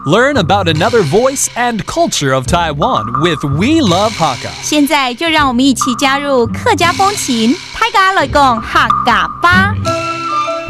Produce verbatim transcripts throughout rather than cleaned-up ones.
Learn about another voice and culture of Taiwan with We Love Hakka. 现在就让我们一起加入客家风情，大家来讲客家话。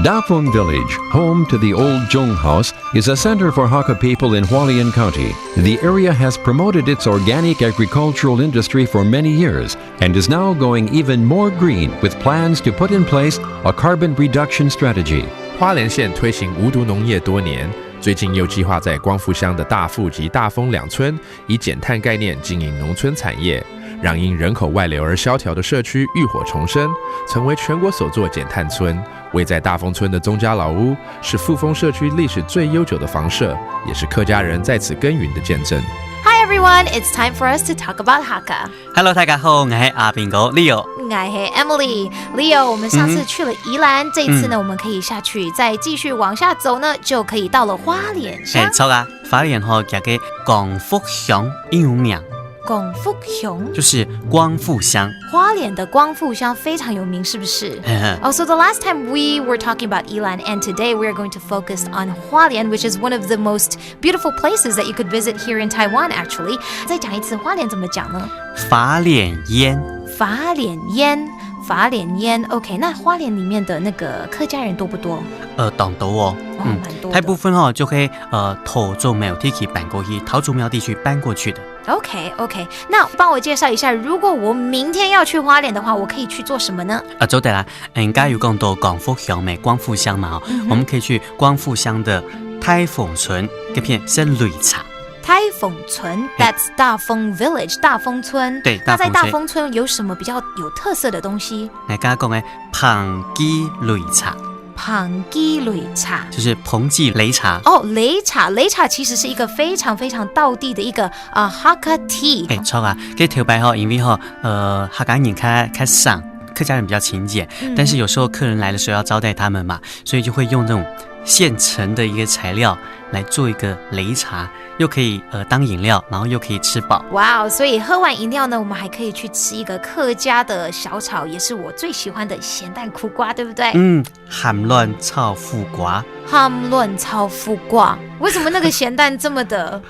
Dafeng Village, home to the old Zhong House, is a center for Hakka people in Hualien County. The area has promoted its organic agricultural industry for many years and is now going even more green with plans to put in place a carbon reduction strategy. 花莲县推行无毒农业多年，最近又计划在光复乡的大富及大丰两村，以减碳概念经营农村产业，让因人口外流而萧条的社区浴火重生，成为全国首座减碳村。位在大丰村的宗家老屋是富丰社区历史最悠久的房舍，也是客家人在此耕耘的见证。 Hi everyone, it's time for us to talk about Hakka. Hello，大家好，我是阿兵哥 Leo。 I am Emily。Leo，我们上次去了宜兰，这一次呢，我们可以下去，再继续往下走呢，就可以到了花莲乡。哎，错啊，花莲吼，佢个光复乡有名，光复乡，就是光复乡。花莲的光复乡非常有名，是不是？嘿嘿。 Oh, so the last time we were talking about Yilan, and today we are going to focus on Hualien, which is one of the most beautiful places that you could visit here in Taiwan, actually. 再讲一次，花莲怎么讲呢？花莲县。花莲县，花莲县。OK，那花莲里面的那个客家人多不多？呃，当多哦。哦，蛮多的。大部分吼就会呃桃竹苗地区搬过去，桃竹苗地区搬过去的。 OK OK，那帮我介绍一下，如果我明天要去花莲的话，我可以去做什么呢？啊，做得啦，人家有讲到光复乡没？光复乡嘛，哦，我们可以去光复乡的大丰村这片是擂茶。大丰村，That's 大丰 Village，大丰村。对，那在大大丰村丰村有什么比较有特色的东西？人家讲的彭记擂茶，彭记擂茶。就是彭记擂茶。哦，擂茶，擂茶其实是一个非常非常道地的一个啊、Hakka tea。哎，错啊，这头摆吼，因为吼，呃，客家人开开省，客家人比较勤俭，但是有时候客人来的时候要招待他们嘛，所以就会用这种现成的一个材料来做一个擂茶，又可以呃当饮料，然后又可以吃饱。哇哦！所以喝完饮料呢，我们还可以去吃一个客家的小炒，也是我最喜欢的咸蛋苦瓜，对不对？嗯，鹹卵炒苦瓜。鹹卵炒苦瓜，为什么那个咸蛋这么的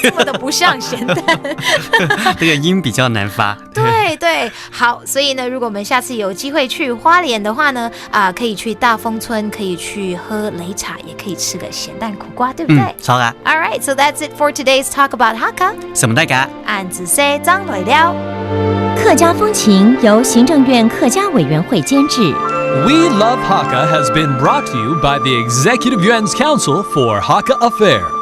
这么的不像咸蛋？这个音比较难发。对对，好，所以呢，如果我们下次有机会去花莲的话呢，啊、可以去大丰村，可以去喝擂茶，也可以吃个咸蛋苦瓜，对不对？嗯，好啊。 All right, so that's it for today's talk about Hakka. 什么大家？俺仔细张来了。客家风情由行政院客家委员会监制。 We Love Hakka has been brought to you by the Executive Yuan's Council for Hakka Affairs.